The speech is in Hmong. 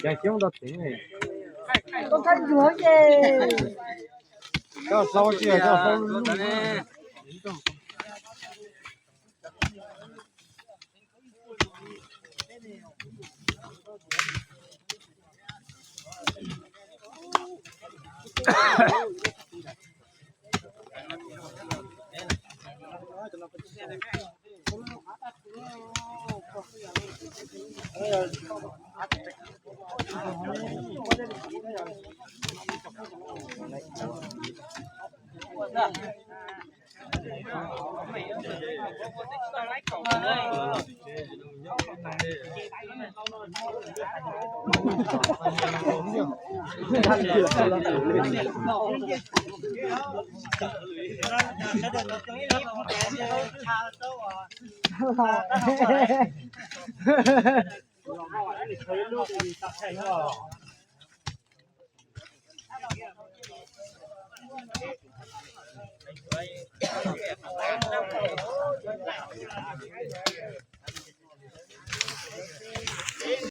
Cov xyoob rau teev, koj khaib ntsuag ces koj sau tsis yog koj sau lub.